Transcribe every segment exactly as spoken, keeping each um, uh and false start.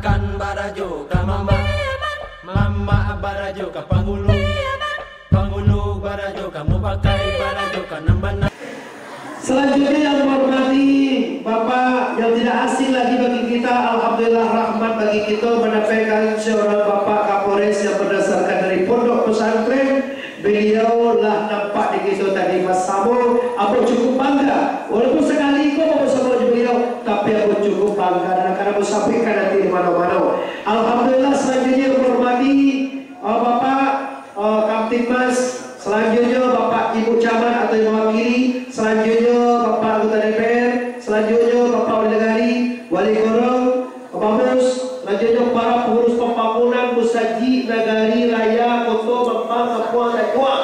Kan barajo ka mamak, mamak barajo ka pangulu, pangulu barajo ka mupakai, barajo ka nan bana. Selanjutnya yang menghormati Bapak yang tidak asing lagi bagi kita, alhamdulillah rahmat bagi kita mendapatkan seorang Bapak Kapolres yang berdasarkan dari pondok pesantren. Beliau lah nampak di kito tadi basamo. Ambo cukup bangga. Walaupun sakali ko ambo basamo jo beliau, tapi ambo cukup bangga dan akan ambo sampaikan nanti di mano-mano. Alhamdulillah, selanjutnya yang menghormati, eh, Bapak, eh, Kamtibmas, selanjutnya Bapak Ibu Camat atau yang mewakili, selanjutnya Bapak Anggota D P R, selanjutnya Bapak Wali Nagari, Wali Korong, Bapak Mus, selanjutnya para pengurus pembangunan musajik Nagari Raya Koto Mampang Kapuang Tanjuang.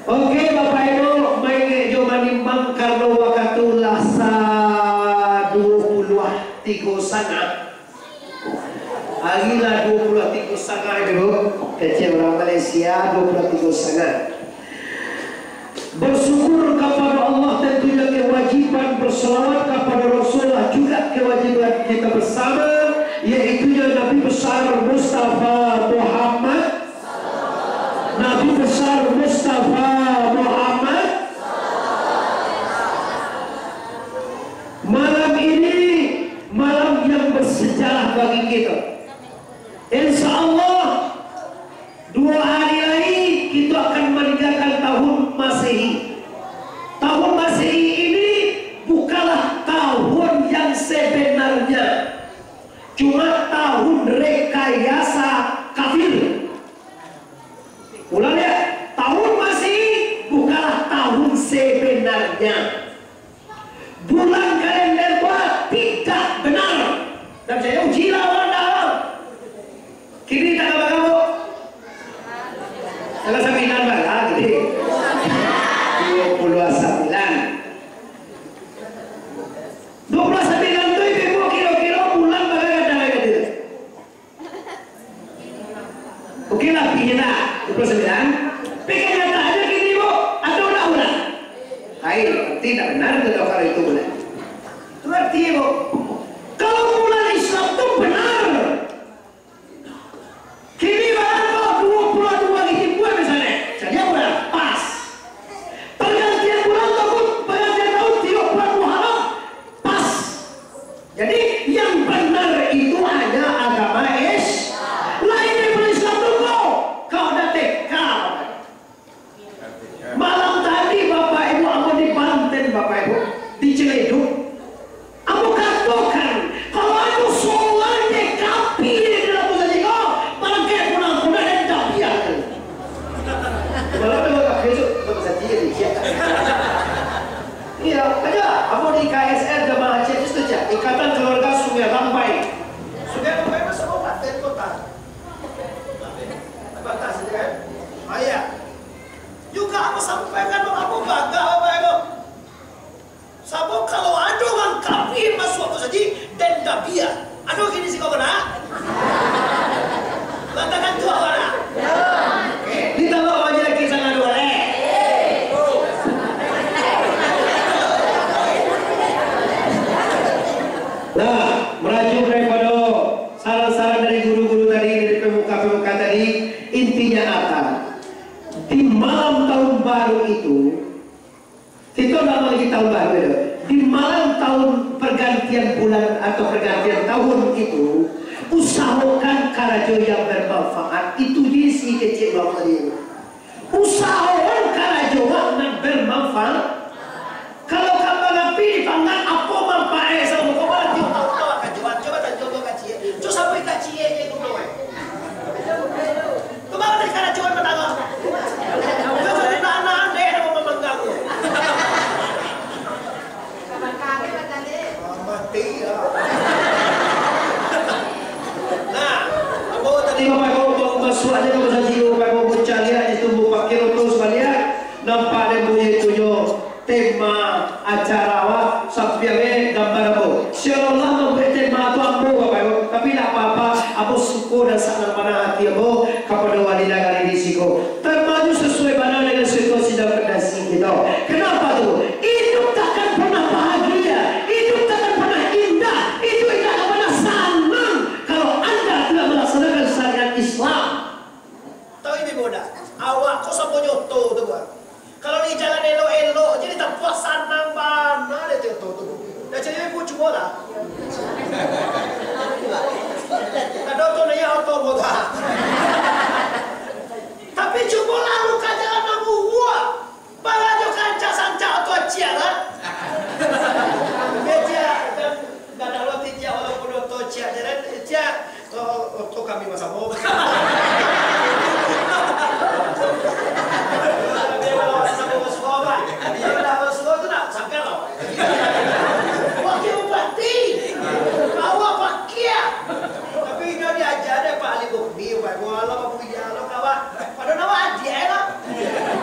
Oke, Bapak Ibu, maingek jo manimbang karano wakatu lah sa-, duo puluah tigo sangah. Ari lah duo puluah tigo sangah, Ibu. Kecek urang Malaysia, duo puluah tigo sangah. Bersyukur kepada Allah, tentunya kewajiban berselawat kepada Rasulullah juga kewajiban kita bersama, yaitu Nabi Besar Mustafa Muhammad. Nabi Besar Mustafa Muhammad. Malam ini, malam yang bersejarah bagi kita. Insya Allah, dua hari lagi kita akan meninggalkan tahun Masehi. Tahun Masehi ini bukanlah tahun yang sebenarnya, cuma tahun rekayasa kafir. Ulang ya, tahun Masehi bukanlah tahun sebenarnya. Bulan kalender ko tidak benar. Ndak picayo, uji lah urang dah. Kini tanggal bara, Bu? Tanggal sambilan bala, jadi. Duo puluah sambilan. Duo puluah sambilan tu, Ibu, kiro-kiro bulan bara gadang ka kito? Oke lah, pilih lah, dua puluh sembilan. Tapi kenyataannya gini, Bu, atau udah bulan? Hai, tidak benar itu kalau itu bulan. Itu artinya, Bu, kalau bulan Islam tuh benar. Kini barang kok dua puluh dua hari bulan misalnya. Jadi bulan pas. Pergantian bulan tahun, pergantian tahun tiap bulan Muharram. Pas. Jadi, yang benar itu hanya agama Is-, lain daripada Islam tu, kau. Kau dah teka. Malam tadi, Bapak Ibu, ambo di Banten, Bapak Ibu, di Ciledug. Ambo katokan, kalau ado surang je kapi di dalam musajik ko, barangkek punah-punah dan tapian. Malam tu kapi tu, tu musajik je. Iya, aja. Ambo di I K S R jamaah haji itu saja. Ikatan Keluarga Sungai Rambai. Sungai Rambai mah samo Banten kota. Batas je kan? Ah, iya. Juga ambo sampaikan, ambo bangga, Bapak Ibu. Sabab kalau ado urang kafir masuak musajik, den tapian. Ado kini siko ko nak? Lantakan tu awak nak? Ditambah aja lagi sana dua, eh. Nah, merujuk daripada saran-saran dari guru-guru tadi, dari pemuka-pemuka tadi, intinya apa? Di malam tahun baru itu, kito ndak lagi tahun baru itu. Di malam tahun pergantian bulan atau pergantian tahun itu, usahakan karajo yang bermanfaat. Itu je isi kecek bapak tadi. Usahakan karajo nan bermanfaat. Kalau kambang api dipanggang, apo manfaatnyo? Samo kok lah tiok taun awak kajuan. Cubo tanyo jo kaciak. Cubo sampai kaciak je kumpul, eh. Cubo tadi karajoan batangah. Cubo tadi tanah deh, nama mamanggang tu. Ah, mati, ya. Nah, ambo tadi bapak ibu masuak aja ka musajik, bapak ibu caliak di tumbuh pakir tu sabaliak. Nampak dek buyi tu nyo tema acara awak, sampiang eh gambar ambo. Seolah-olah mambuek tema tu ambo, Bapak Ibu, tapi ndak apa-apa, ambo suko dan sanang bana hati ambo kapado wali nagari di siko. Tema tu sasuai bana dengan situasi dan kondisi kito. Kenapa tu? Iduik takkan pernah bahagia, iduik takkan pernah indah. tu, bah. Kalau di jalan elok-elok je ditampuah, sanang bana dek tu, tu, tu. Dah cari ibu, cubolah. Ado tu naiak oto motor. Tapi cubolah lu ka jalan nan buruak. Barajo kancak-sancak oto ciek lah. Meja dan, dan kalau tidak, walaupun oto ciek jalan, ciek. Oh, oh, tu kami mah samo. Dia kalau sama Rasulullah, Pak. Dia dah Rasulullah tu nak sangkal, Pak. Wakil bupati. Bawa pakia. Tapi inyo diaja dek Pak Ali Bukni, Pak. Gua lah, Pak Buya lah, kawan. Padahal nama adik, eh, lah.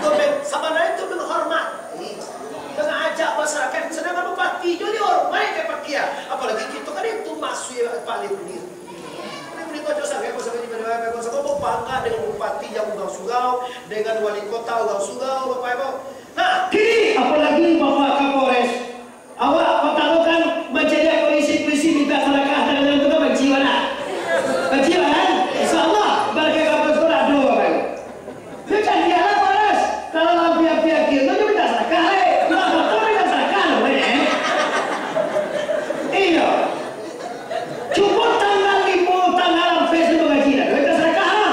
Itu men-, sabananyo itu menghormati. Dengan ajak masyarakat, sedangkan bupati jo dihormati dek pakia. Apalagi kito kan itu masuk Pak Ali Bukni. Ini berita jauh sangat, kau sampai di mana, kau sampai kau bangga dengan bupati yang urang surau, dengan wali kota urang surau, Bapak Ibu. Nah, kini apalagi Bapak Kapolres, awak patalokan mancaliak polisi-polisi minta sadakah, tangan tu kan banci, mana? Banci, kan? Insya Allah, barakat Kapolres pun ado, Bapak Ibu. Yo, caliak lah, Polres. Kalau lah pihak-pihak kiri tu, yo minta sadakah, eh. Minta apa, minta sadakah, loh, eh. Iyo. Cubo tanggal limo, tanggal ampek sudah mangaji dah. Minta sadakah, ah.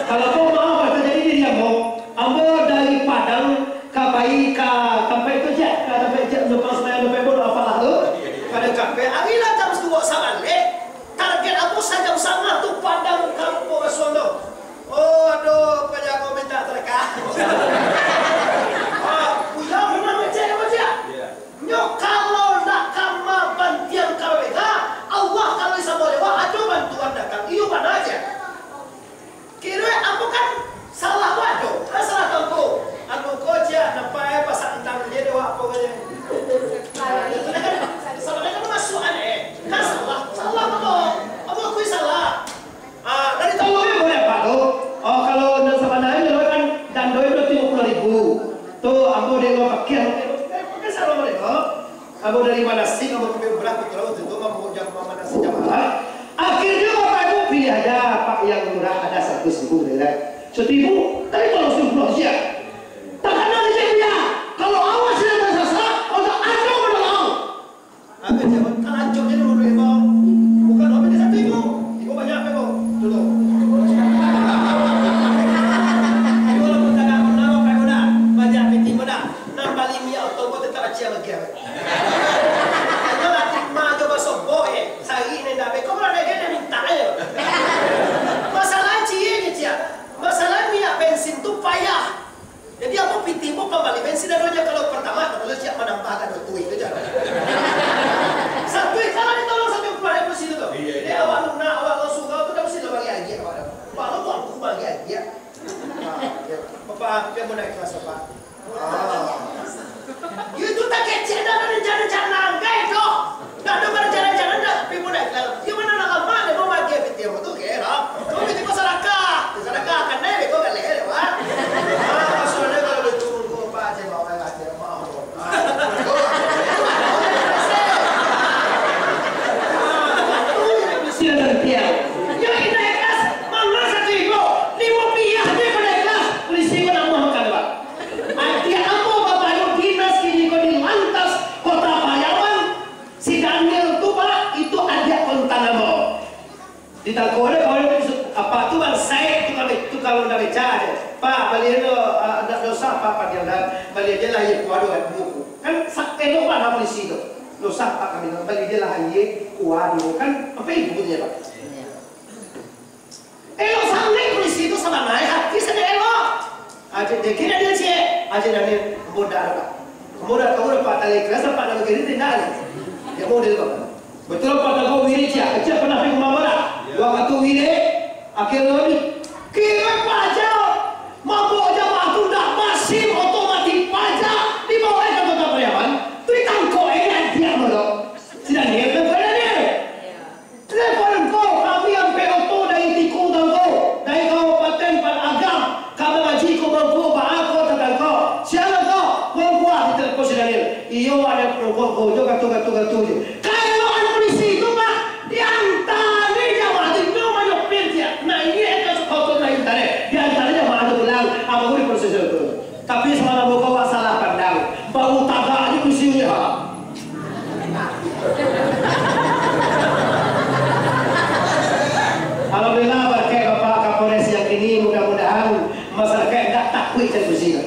Kalau kau mau, apa terjadi diri ambo? Ambo dari Padang ka pai ka tampek tu, Cak. Ka tampek, Cak, numpang sumbayang, tampek bodoh apalah tu. Ka tampek, ari lah jam duo sabaleh. Target ambo sajam satangah tu Padang Kampuang Asuhan tu. Oh, aduh, panjago minta sadakah. Ah, Buya pernah ngecek apa, Cak? Nyo kalau nak kama bantiang kalau beda, Allah kalau disambah lewat, ado bantuan datang. Iyo bana, Cak. Kiro ambo kan salah wado, kan salah kampuang. Anu ko, Cak, nampak, eh, pasak antang je dek wak ko, kan. Sabananyo kan masuak, eh. Kan salah, salah ambo. Ambo akui salah. Ah, dari tahu, eh, boleh apa tu? Oh, kalau nan sabananyo kan dando itu tigo puluh ribu. Tu ambo dek lo pakai, pakai salah mereka. Ambo dari manasik, ambo ka pai umrah, kebetulan waktu itu ambo jam-, manasik jamaah. Akhirnyo Bapak Ibu pilih aja, Pak, yang murah, ada seratus ribu, gitu kan. Seratus ribu, tapi kalau seratus ribu aja. Takana di sini ya, kalau awak sudah tersasar, otak anda menolong. Habis ya, Bang, talancok je dulu, Bang. Bukan, Bang, ini satu ribu. Ibu banyak apa, Bang? Dulu. Ibu kalau pun tak nak, pun nak, Bang, dah. Banyak piti pun dah. Nan bali minyak oto ko tetap aciang lagi, awak. Ayo lah, terima jo basobok, eh. Sari ni dah beko, kalau ada dia minta, eh. Masalah cie je, cie. Masalah minyak bensin tu payah. Jadi, apa piti mo pambali bensin ado je kalau pertama, kalau siap manambah agak dua tuih tu je. Satu, eh, kalau ditolong satu puluh ribu situ tu. Iya, iya. Jadi, awak lunak, awak surau tu dah mesti bagi agiah, awak dah. Baru aku bagi agiah. Ah, ya. Bapak, dia mau naik kelas, Bapak. Ah. Itu tak kecil dah, ada rencana-rencana anggai tu. Dah ada rencana-rencana dah, tapi mau naik kelas. Dia mana nak lama, dia mau bagi P T M tu, kira. Cuma dia cuma sadakah. Dia sadakah, kan naik, dia kau galak, dia, Pak. Ah, maksudnya kalau dia turun ke Bapak, saya bawa lagi, dia mau. Sila nantian. Yo, indak ikhlas, manga satu ibu, limo piyah je ko indak ikhlas, polisi ko nak maafkan, Pak. Ati ambo, Bapak Ibu, dinas kini ko di Lantas Kota Pariaman, si Daniel tu, Pak, itu adiak kontan ambo. Ditangkok dek kawan itu, apa tu, Bang Said, tukang be-, tukang Honda beca je. Pak, bali lo, ah, ndak usah, Pak, Pak Daniel, bali je lah, iyo, kuado kan, buku. Kan sa-, elok bana polisi tu. Ndak usah, Pak, kami, bali je lah, iyo, kuado kan, apa ibu tu je, Pak? Elok sangaik polisi tu sabananyo, hati sangaik elok. Aja dek kini dia ciek, aja dari bodak apa. Bodak kau dapat tali keras, dapat dalam kiri tindak ni. Ya, model kau. Betul apa tak kau wirid ciek? Ciek pernah pergi ke mana? Waktu wirid, akhirnya ni, kira paja, mabok jamaah tu dah masih otomatis paja dibawa ke kota Pariaman. Tu ditangkok, eh, dia, dia, dia. Tidak, dia, dia, dia. Telepon ko, kami ampek oto dari Tiku Tangko, dari Kabupaten Pan Agam, ka mangaji ko Bangku, baa ko tatangko. Sia ko? Bangku ah, ditelepon si Daniel. Iyo, ado perokok ko, jo katu, katu, katu je. Kaelokan polisi tu, Pak, diantaran jamaah tu, nyo manyopir je. Nah, ini eka oto naik tarik. Diantaran jamaah tu pulang, apa ko diproses tu? Cek polisi.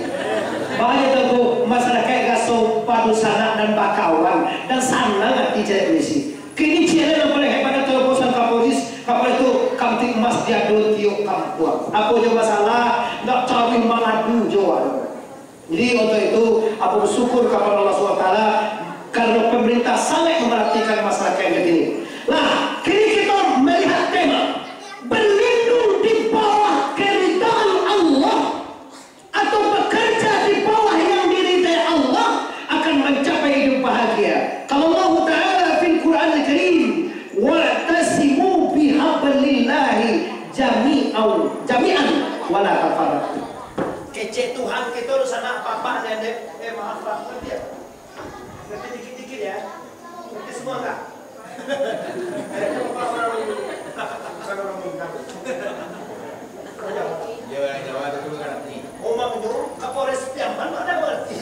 Banyak tu, masyarakat raso badunsanak dan bakawan, dan sanang ati cek polisi. Kini cek lah nan paling hebat tu, laporan ka polis, kapalo tu Kamtibmas di ado tiok kampuang. Apo jo masalah, nak cari mangadu jo ado. Jadi, untuk itu, apo basyukur kapado Allah Subhanahu Wa Taala, karena pemerintah sangat memperhatikan masyarakat yang kini. Lah, kini kita melihat tema, berlindung di bawah keridaan Allah atau bekerja di bawah yang diridai Allah akan mencapai hidup bahagia. Kalau Allah Ta'ala fil Quran Al-Karim, "Wa'tasimu bihablillahi jami'au, jami'an wala tafarraqu." Kecek Tuhan kito tu sanak, bapak, nenek, eh, maaf, Pak, ngerti ya? Ngerti dikit-dikit ya? Ngerti semua enggak? Kayaknya bapak orang, bukan orang Minang. Orang Jawa. Dia orang Jawa tu dulu kan ngerti. Omang tu, Kapolres Piaman mana ngerti?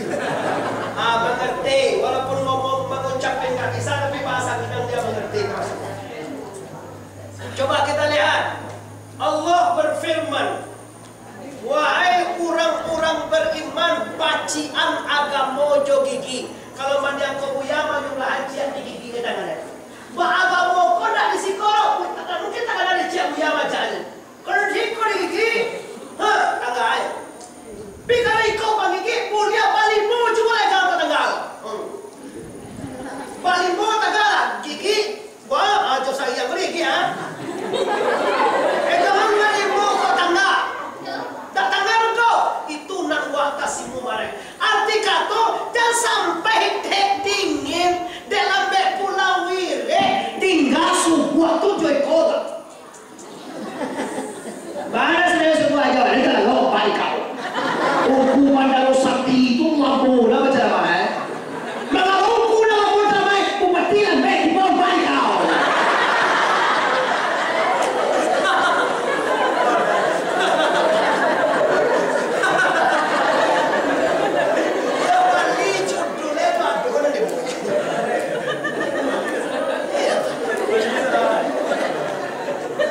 Ah, mengerti. Walaupun ngomong, mengucapkan nggak bisa, tapi bahasa Minang dia mengerti maksudnya. Coba kita lihat. Allah berfirman, "Wahai urang-urang bariman, pacikan agamo jo gigi." Kalau mandiang ko buya, manyulah ancian di gigi ka tangan. Baagamo ko ndak di siko, mungkin takana diciak buya macam ni. Kalau di siko di gigi, ha, tangga ai. Tapi kalau iko pangigik, buliah balimo juo lai ka tangga. Hmm. Balimo tangga, gigi, Wah, ajo sayang ko dikit, ha? Eh, jangan malimbo ko tangga. Tak tangga ko. Itu nak wak kasimu marai. Arti kato, jan sampai dek dingin, dek lambek pulang wireh, tingga subuah tu jo iko tu. Baras dari subuah ajo, ini kalau baik kau. Hukuman dalam sakti itu mampu lah baca nama, eh. Mangawongku dalam kota baik, bupati lah baik di bawah baik kau.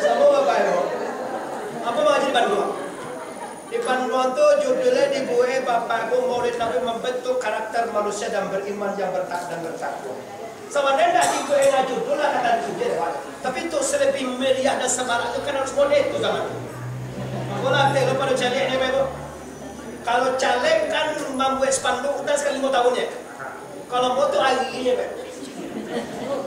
Sama bapak yo. Apa mengaji di Bandung? Di Bandung tu judulnya dibuat Bapak Ibu Maulid Nabi membentuk karakter manusia dan beriman yang bertak-, dan bertakwa. Sabananyo ndak dibuek lah judul lah, kata judul lah. Tapi untuk selebih meriah dan semarak tu kan harus model tu zaman tu. Mangko lah, tengok pado caleg ni, Bapak Ibu. Kalau caleg kan mambuek spanduk kan sekali limo tahun ya. Kalau ambo tu ari-ari je, Pak.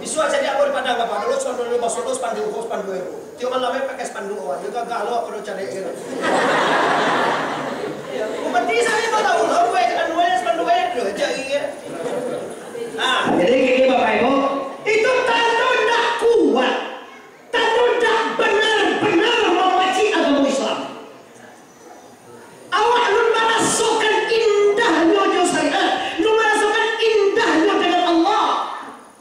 Bisuak jadi ambo di Padang, Pak. Dulu spanduk, dulu basuak, dulu spanduk, dulu spanduk. Tiok malam, Pak, pakai spanduk, wah. Dia gagah lo, kalau cari gitu. Bupati saya mau tahu, lo, gue kan, gue spanduk aja dulu, jadi ya. Nah, jadi gini, Bapak Ibu, itu tando ndak kuat, tando ndak benar-benar mamaci agama Islam. Awak alun marasokan indahnyo jo syariat, alun marasokan indahnyo dengan Allah.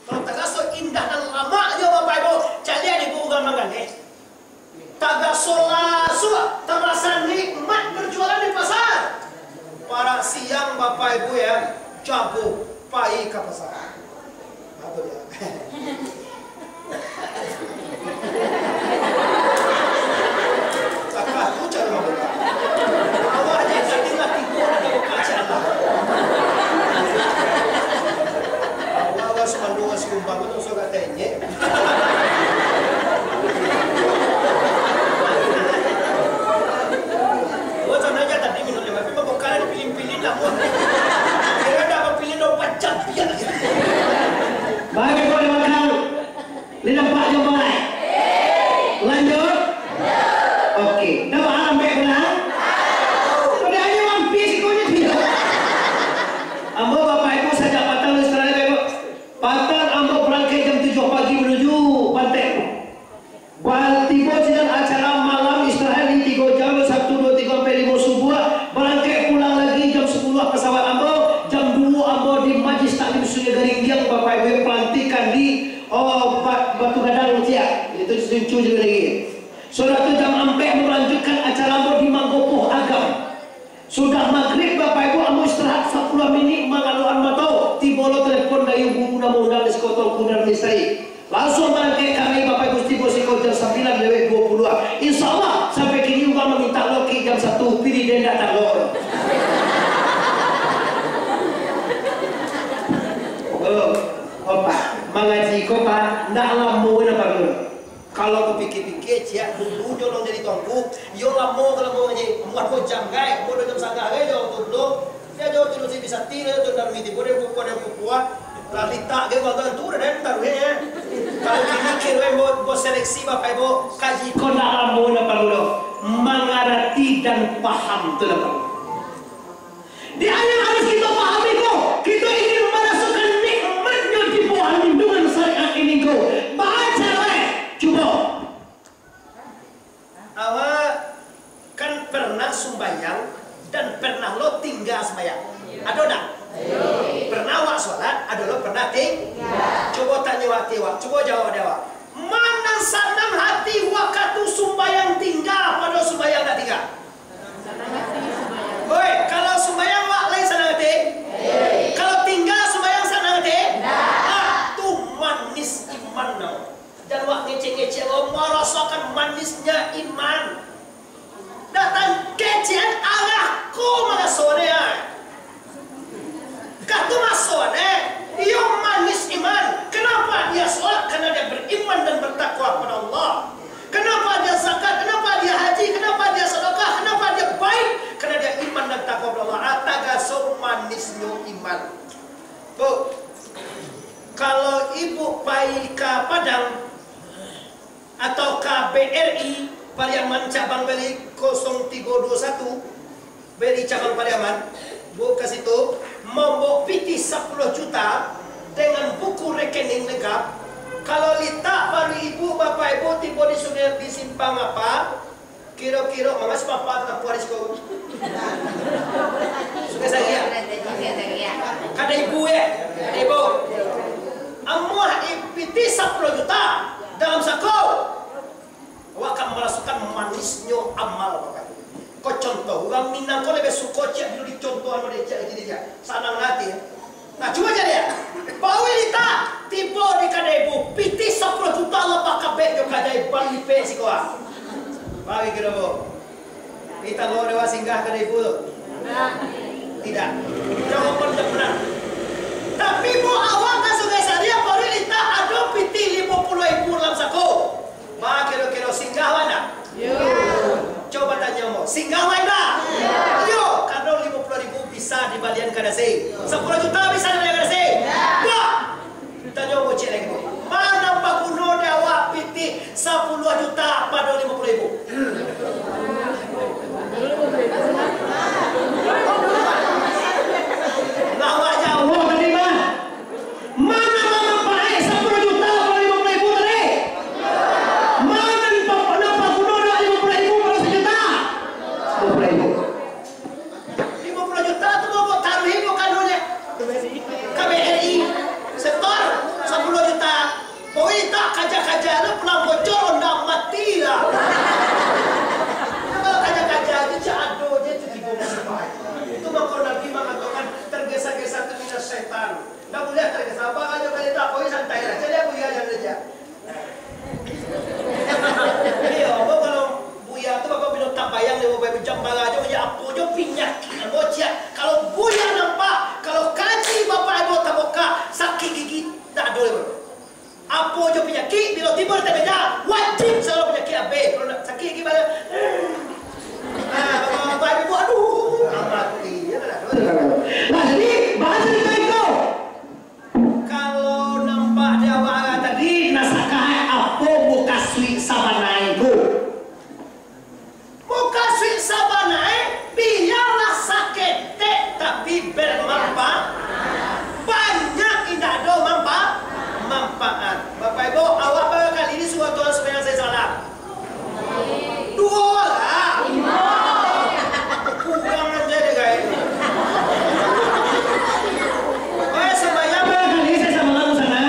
Kalau taraso indah dan lamaknyo, Bapak Ibu, caliak di Bunga Mangganek. Tagaso lasuak, tarasa nikmat berjualan di pasar. Parak siang, Bapak Ibu, ya, jago pai ka pasar. Apa dia? Cakap tu cara mabuka. Awak je tadi lah tipu nak buka macam apa? Awak, awak sepanduk, awak sikumbang tu, suruh kat tenyek. Awak sana aja tadi minum lima, tapi pembekalan pilih-pilih lah, pun. Kira dah pilih dua empat jam, biar. Baik, kau dah makan. Lai nampak jo lai? Lanjut? Oke. Dah paham, Bek, pulang? Udah aja One Piece ikonyo dia. Ambo, Bapak Ibu, sajak patang di Australia, Bapak Ibu. Patang ambo barangkek jam tujuh pagi menuju Banten. Ba-, tibo sinan acara malam istirahat di tigo jam, satu, dua, tigo, ampek, limo subuah. Barangkek pulang lagi jam sapuluah pesawat ambo. Jam duo ambo di Majlis Taklim Sungai Garinggiang, Bapak Ibu, pelantikan di Oh, Ba-, Batu Gadang ciek, itu Suncu juga lagi. Sudah tu jam ampek melanjutkan acara ambo di Manggopoh Agam. Sudah magrib, Bapak Ibu, ambo istirahat sapuluah minik, mangalokan mato, tibo lo telepon dari guru namo undang di Sekotong Kunar Misteri. Langsung barangkek kami, Bapak Ibu, tibo siko jam sambilan lewat duo puluah. Insya Allah, sampai kini urang maminta loki jam satu, pilih den datang lo. Ndak lamo nan paralu. Kalau bapikia-pikia, ciek dulu jo urang jadi tuangku, iyo lamo ka lamo ngaji, muat duo jam gai, muat duo jam satangah gai jo tu dulu. Dia jo tu si bisa ti, dia tu Darwin tibo, dia buku, dia buku, ah. Lah litak gai bang tu, dah taruih, eh. Kalau kini kiro, eh, buat, buat seleksi bapak ibu, kaji ko ndak lamo nan paralu doh. Mangarati dan paham tu nan paralu. Di ayat harus kita pahami ko, kita ingin marasokan nikmatnyo di bawah lindungan syariat ini ko. Baco, eh, cubo. Awak kan pernah sumbayang dan pernah lo tingga sumbayang? Ado ndak? Pernah awak solat, ado lo pernah ting-, cubo tanyo hati awak, cubo jawab dek awak. Ma nan sanang hati wakatu sumbayang tingga pado sumbayang ndak tingga? Oi, kalau sumbayang awak lai sanang ati? Kalau tingga sumbayang sanang ati? Ah, tu manis iman namo. Jan awak ngecek-ngecek, awak marasokan manisnyo iman. Datang kecek arah ko maraso nyo, ai. Katu maso, eh, iyo manis iman. Kenapa dia sholat? Karena dia beriman dan bertakwa kepada Allah. Kenapa dia zakat? Kenapa dia haji? Kenapa dia sedekah? Kenapa dia baik? Karena dia iman dan takwa kepada Allah. Ah, tagaso manisnyo iman. Bu, kalau ibu pai ka Padang, atau ka B R I Pariaman cabang B R I kosong tigo duo satu, B R I cabang Pariaman, bu ka situ, mambaok pitih sapuluah juta dengan buku rekening lengkap. Kalau litak baru ibu, bapak ibu tibo di Sungai, di simpang apa? Kiro-kiro, manga simpang apa tu, Tampuah di siko? Sungai Sariak. Kada ibu, ya? Kada ibu. Amuah i-, pitih sapuluah juta dalam sako. Awak ka marasokan manisnyo amal, Bapak Ibu. Ko contoh, urang Minang ko labiah suko ciek dulu dicontoh anu dek ciek lagi dek ciek. Sanang ati. Nah, cubo caliak. Bawih lita, tibo di kadai ibu, pitih sapuluah juta lah bakabek jo kadai ban lipek siko ah. Bagi kiro, Bu. Kita bawa dewa singgah kadai ibu tu. Tidak. Jawaban tidak benar. Tapi, Bu, awak ka Sungai Sariak, bawih lita ado pitih limo puluah ribu dalam sako. Ba, kiro-kiro singgah wak ndak? Yo. Coba tanyo mo, singgah wak ndak? Yo. Yo, karano limo puluah ribu bisa dibalian ka nasi. Sapuluah juta bisa dibalian ka nasi? Yo. Ba, tanyo mo ciek lagi, Bu. Ma nan baguno dek awak pitih sapuluah juta pado limo puluah ribu? Lah awak jawab tadi, mah. Ma nan mampaat sapuluah juta pado limo puluah ribu tadi? Ma nan pa-, nan paguno dek limo puluah ribu pado sajuta? Limo puluah ribu. Limo puluah juta tu mau buat taruih bukan dunia. K B R I, setor sapuluah juta. Bawih lita kaja-kaja tu pulang bocor, ndak mati lah. Kalau kaja-kaja tu cak ado je tu tibo musibah. Itu mako Nabi mangatokan, tergesa-gesa tu minas syaitan. Ndak buliah tergesa, apa aja kali tak, pokoknya santai lah. Jadi aku ya jangan aja. Iyo, apa kalau buya tu, apa bilo tabayang dia, Bapak Ibu, jam bara aja, ya apo jo pinyakik, ambo ciak. Kalau buya nampak, kalau kaji Bapak Ibu tabuka, sakik gigi tak ado, Bapak Ibu. Apo jo pinyakik, bilo tibo di ateh meja, wajib selalu pinyakik abih. Kalau nak sakik gigi, bala, ah, Bapak Ibu, aduh, mati. Ya, tak ada. Nah, jadi, bahasa kita itu. Kalau nampak di awak tadi, nasakaik apo mukasuik sabananyo tu? Mukasuik sabananyo, bialah saketek tapi bermanfaat. Banyak indak ado manfa-, manfaat. Bapak Ibu, awak bara kali ni suruh Tuhan sumbayang sahari samalam? Duo lah. Kurang aja deh, guys. Oke, sumbayang bara kali sahari samalam sana?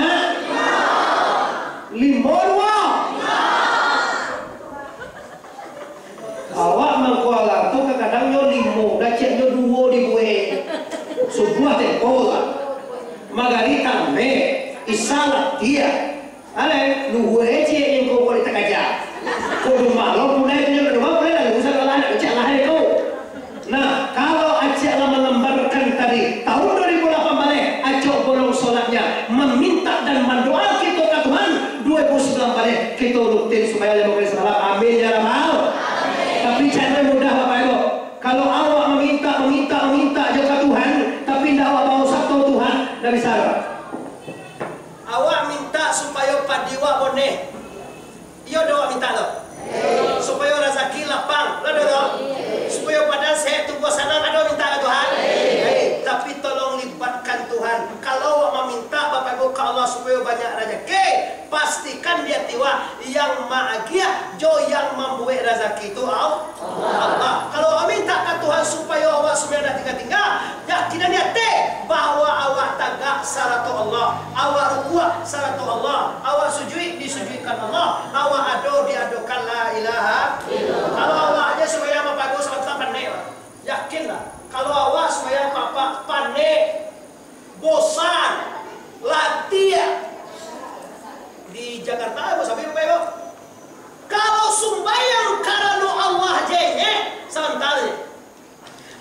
Limo, duo. Awak mangko alah tu kadang-kadang nyo limo, dacek nyo duo dibuek. Subuah tempo lah. Magarib tambah, Isya lah tiak. Alai, luhua ciek yang kau boleh takaja. Kau dumalo pulai tu nyo, dumalo pulai lah, usah lah, nak cak lah kau. Nah, kalau acek lah malambarkan tadi, tahun dua ribu lapan baleh, acok bolong solatnya, mamintak dan mandoa kito ka Tuhan. Tapi caro mudah, Bapak Ibu. Kalau awak maminta, maminta, maminta jo ka Tuhan, tapi indak awak bawa sato Tuhan, ndak bisa doh. Awak minta supayo padi awak boneh. Iyo doh awak minta tu. Supayo razaki lapang, lah doh tu. Supayo badan sehat, tubuah sanang, ado minta ka Tuhan. Tapi tolong libatkan Tuhan. Kalau awak maminta, Bapak Ibu, ka Allah supayo banyak razaki, pastikan di ati awak, yang maagiah jo yang mambuek razaki tu Al-, Allah. Kalau awak minta ka Tuhan supayo awak sumbayang dak tingga-tingga, yakinan di ati bahwa awak tagak sarato Allah, awak rukuak sarato Allah, awak sujuik disujuikkan Allah, awak ado diadokan la ilaha illallah. Kalau awak aja sumbayang bapago sabanta pandai, Pak. Yakinlah, kalau awak sumbayang papak pandai, bosan, latiah. Di Jakarta, Bapak Ibu, kalau sumbayang karano Allah jengek, sabanta se.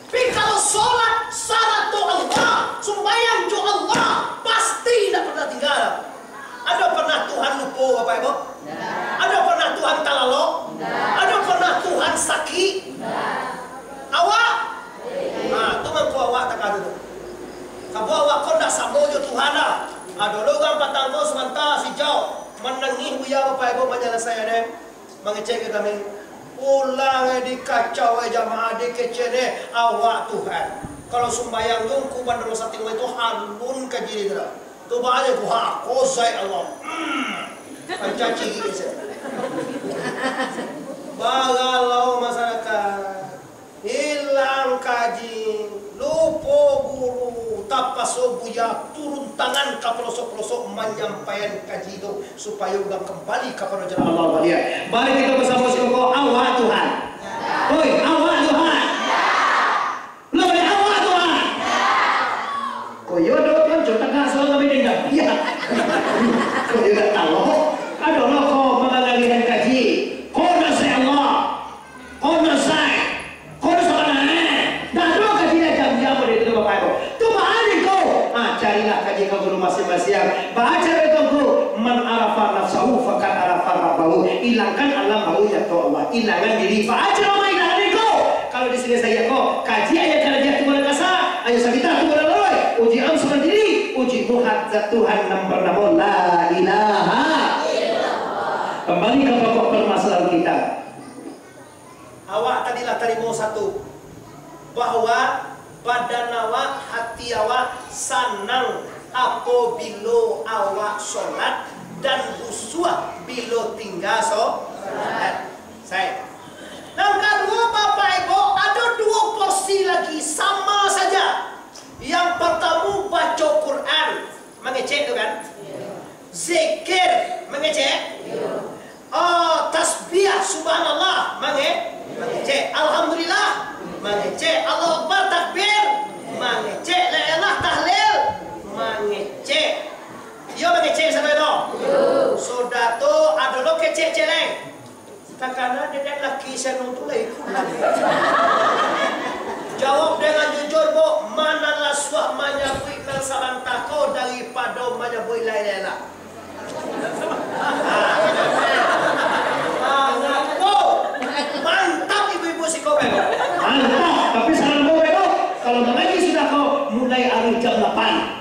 Tapi kalau solat sarato Allah, sumbayang jo Allah, pasti indak pernah tingga. Ado pernah Tuhan lupo, Bapak Ibu? Ado pernah Tuhan talalok? Ado pernah Tuhan sakik? Awak? Nah, tu mangko awak takadu tu. Sabab awak ko ndak samo jo Tuhan lah. Ado lo urang patang ko sabanta sijau manangih buya Bapak Ibu manyalasaian, eh, mangecek ka kami. Pulang, eh, dikacau, eh, jamaah, dikecek, eh, awak Tuhan. Kalau sumbayang tu, kuban dalam sati itu halun ka jiri tu lah. Tu baa ko ha, kozai Allah. Hmm. Pancaci gigi saya. Bagalau masyarakat. Hilang kaji, lupo guru, tapaso buya turun tangan ka palosok-palosok manyampaian kaji tu, supayo urang kambali kapado jalan Allah baliak. Mari kito basamo siko, awak Tuhan. Oi, awak Tuhan. Lebih awak Tuhan. Ko iyo doh, kan, cuma tagak suaro kami dendam. Iya. Ko iyo dak tahu. Adolah ko mangalihan kaji. Ko nasihat Allah. Kono sai, kono sabana, eh. Dah ado kaji lah jam-jam model tu, Bapak Ibu. Tu baa ko? Ah, carilah kaji ka guru masing-masing. Baa caro tu, Guru? "Man arafa nafsahu faqad arafa rabbahu." Ilangkan alam baru nyato Allah. Ilangan diri. Baa caro mailangan ko? Kalau di sini saya ko, kaji ayat karajo tu balakasa, ayat sabita tu balaloi. Uji am surang diri, uji muhat zat Tuhan nan banamo La Ilaha. Kambali ka pokok parmasalahan kita. Awak tadi lah tarimo satu, bahwa badan awak, hati awak sanang apobilo awak solat, dan busuah bilo tingga so-, solat. Sai. Nan kaduo, Bapak Ibu, ado duo porsi lagi, sama saja. Yang partamo, baco Quran, mangecek tu kan? Zikir, mangecek? Oh, tasbih, subhanallah, mange-, mangecek. Alhamdulillah, mangecek. Allahu Akbar, takbir, mangecek. La ilaha illallah, tahlil, mangecek. Iyo, mangecek sampai tu. Sudah tu, ado lo kecek-kecek lain. Takana dedek laki si anu tu lah ikut lagi. Jawab dengan jujur, Bu, ma nan lasuah manyabuik nan sabanta ko daripado manyabuik la ilaha illallah? Mantap ibu-ibu siko, Bu. Mantap, tapi saran, Bu, Bu. Kalau mangaji sudah ko, mulai ari jam lapan.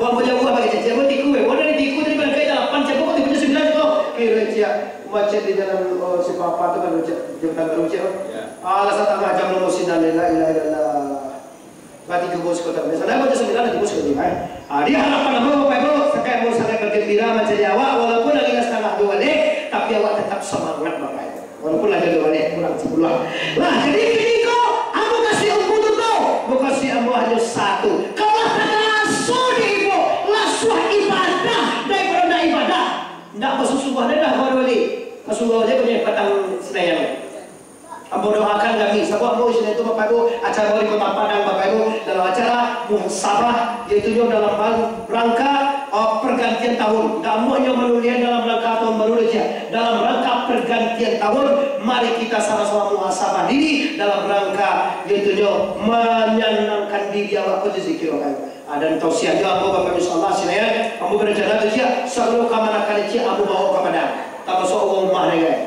Buang bujang buah pakai cicak, buat tiku, eh. Buat dari tiku tadi barangkali dah lapan, siapa kok tiba-tiba sembilan tu? Kira cicak, macet di jalan, oh, Simpang Apat tu kan, macet, Jembatan Baru, cicak, oh. Ya. Alah, satangah jam nunggu sinan, la ilaha illallah. Berarti tiga bos kota. Biasanya baca sembilan, tiga bos kota, eh. Ah, dia harapan apa, Bapak Ibu? Sakai mau sangat bergembira mencari awak, walaupun hari setengah dua ni, tapi awak tetap semangat, Bapak Ibu. Walaupun lah jodoh baliak, kurang sapuluah. Lah, jadi kini ko, ambo kasih umbu tu tu. Ambo kasih ambo hanyo satu. Kalau lah taraso di ibo, lasuah ibadah daripado ndak ibadah. Ndak basusuah dah, dah, kawan bali. Ka surau je banyak patang Senayan. Ambo doakan kami, sabab ambo di sini tu, Bapak Ibu, acara di Kota Padang, Bapak Ibu, dalam acara muhasabah, yaitu nyo dalam bal-, rangka, uh, pergantian tahun. Ndak amuah nyo manulian dalam rangka tahun baru aja. Dalam rangka pergantian tahun, mari kita sama-sama muhasabah diri dalam rangka, yaitu nyo, menyenangkan diri awak ko tu zikir, Bapak Ibu. Ah, dan tausiah jo ambo, Bapak Ibu, insyaallah, Senayan, ambo berencana tu, ciek, sabalun ka manakali, ciek, ambo bawa ka Padang. Tamasuak urang rumah ni, kan.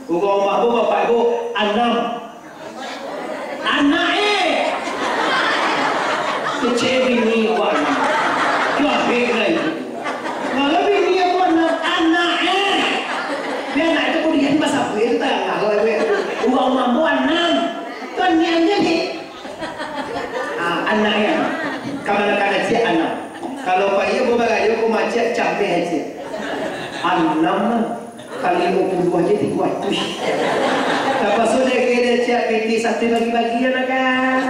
Urang rumah ambo, Bapak Ibu, Anam. Anak, eh. Kecek bini awak. Yo, abek lah itu. Kalau bini aku anam, anak, eh. Biar anak itu kudian basapui itu tangah. Kalau abek, uang mampu anam. Kan niatnya ni. Ah, anak, eh. Kamanakan aja anak. Kalau payah babarayo, ko macet, cameh aja. Anam. Kali limo puluah aja tigo ratuih. Tapaso dek kene ciak piti satu bagi-bagi, ya kan?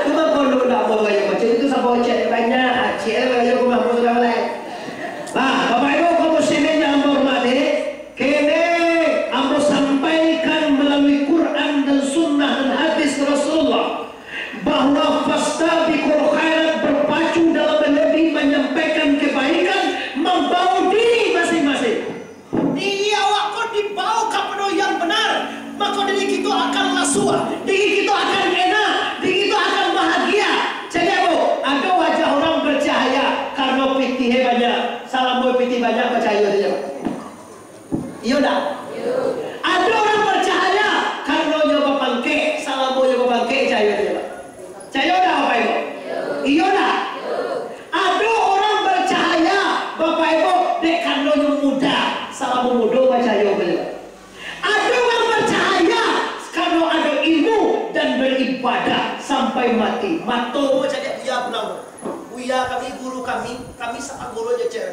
Tu mah kalau nak mau rayo macam itu, sabo ciak banyak, ciak rayo rumah pun sudah mulai. Nah, Bapak Ibu kaum muslimin yang ambo hormati, kene ambo sampaikan melalui Quran dan Sunnah dan hadis Rasulullah, bahwa fastabiqul khairat berpacu dalam lebih menyampaikan kebaikan, membawa diri masing-masing. Diri awak ko dibawa kapado yang benar, mako diri kito akan lasuah, diri kito akan enak, diri kito akan bahagia. Jadi apo? Ado wajah urang bercahaya karano pitih banyak. Salamo pitih banyak, bacahayo sajo. Iyo ndak? Ado urang bacahaya, karano nyo bapangkek, salamo nyo bapangkek, cahayonyo, Pak. Cahayo ndak, Bapak Ibu? Iyo ndak? Ado urang bacahaya, Bapak Ibu, dek karano nyo mudo, salamo mudo bacahayo, Bapak Ibu. Ado urang bacahaya, karano ado ilmu dan beribadah sampai mati. Mato caliak Buya pulang. Buya kami, guru kami, kami sapak guru je, cek.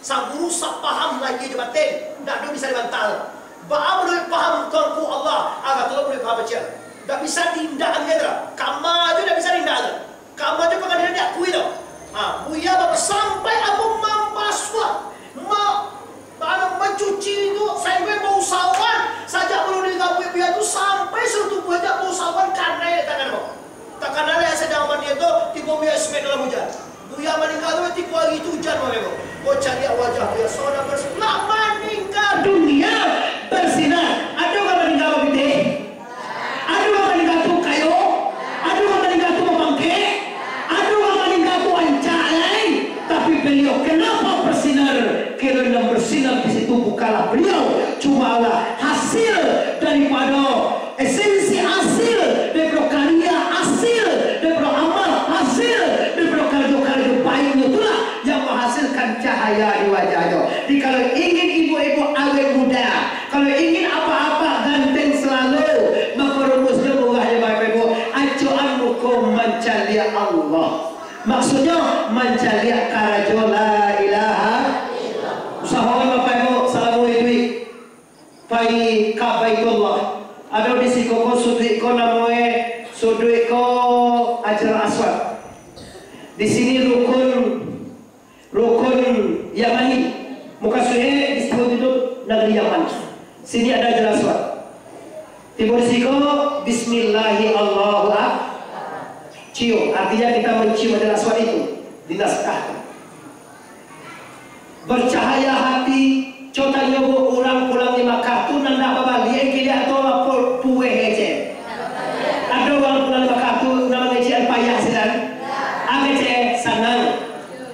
Saguru sapaham lahia jo batin, ndak ado bisa dibantah. Baa manuruik paham Tuanku Allah, agak tu manuruik paham Acil. Ndak bisa diindak lagi tu. Kama jo ndak bisa diindak tu. Kama jo pangadilan diakui tu. Ha, Buya bapak sampai ambo mambasuah, ma-, anu, mancuci tu, sampai bausawan, sajak baru digabuik Buya tu, sampai saluruh tubuah Buya bausawan, kanai dek tangan ambo. Takana lai sadang mandi tu, tibo Buya semek dalam ujan. Buya maningga tu tibo ari tu ujan, Bapak Ibu. Ko caliak wajah Buya, sonan bersinar. Lah maningga dunia bersinar. Ado urang maningga bapitih? Ado urang maningga tu kayo? Ado urang maningga tu bapangkek? Ado urang maningga tu rancak lai? Tapi beliau kenapa bersinar? Karena yang bersinar di situ bukanlah beliau, cuma Allah. Hasil daripada esensi, hasil daripada karya, hasil daripada amal, hasil daripada karajo-karajo baiknyo itulah yang menghasilkan cahaya di wajahnyo. Jadi, kalau ingin ibu-ibu awet muda, kalau ingin apak-apak ganteng selalu, maka rumusnyo murah je, Bapak Ibu. Acokan muko mancaliak Allah. Maksudnyo, mancaliak karajo la ilaha. Usahokan, Bapak Ibu, salamo iduik, pai ka Baitullah. Ado di siko ko suduik ko namoe, suduik ko Hajar Aswad. Di sini rukun, rukun Yamani. Mukasuik disebut itu nagari Yaman. Sini ada Hajar Aswad. Tibo di siko, bismillahi Allahu Ak-, cium. Artinya kita mencium Hajar Aswad itu, dinaskahkan. Bercahaya hati, co tanyo bu, urang pulang di Makkah tu nan ndak babaliak, kiliak tu lapor pueh kecek. Ado urang pulang di Makkah tu nan mangecek payah sinan? Agak cek sanang.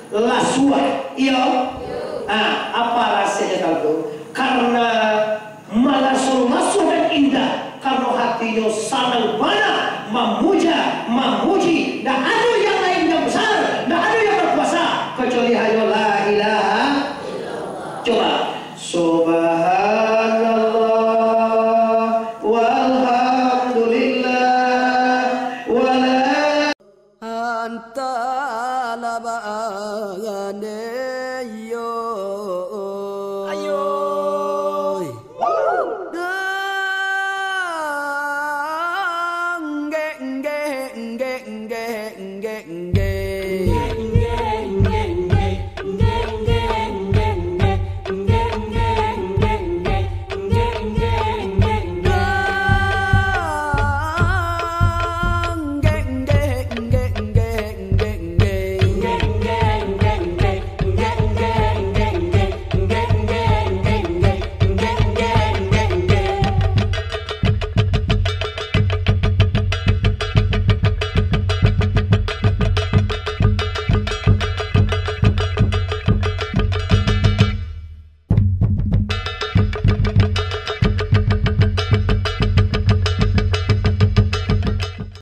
Lasuah, iyo? Ah, apa rasanyo tahu tu? Karena malaso-laso dan indah, karena hatinyo sanang bana mamuja, mamu-,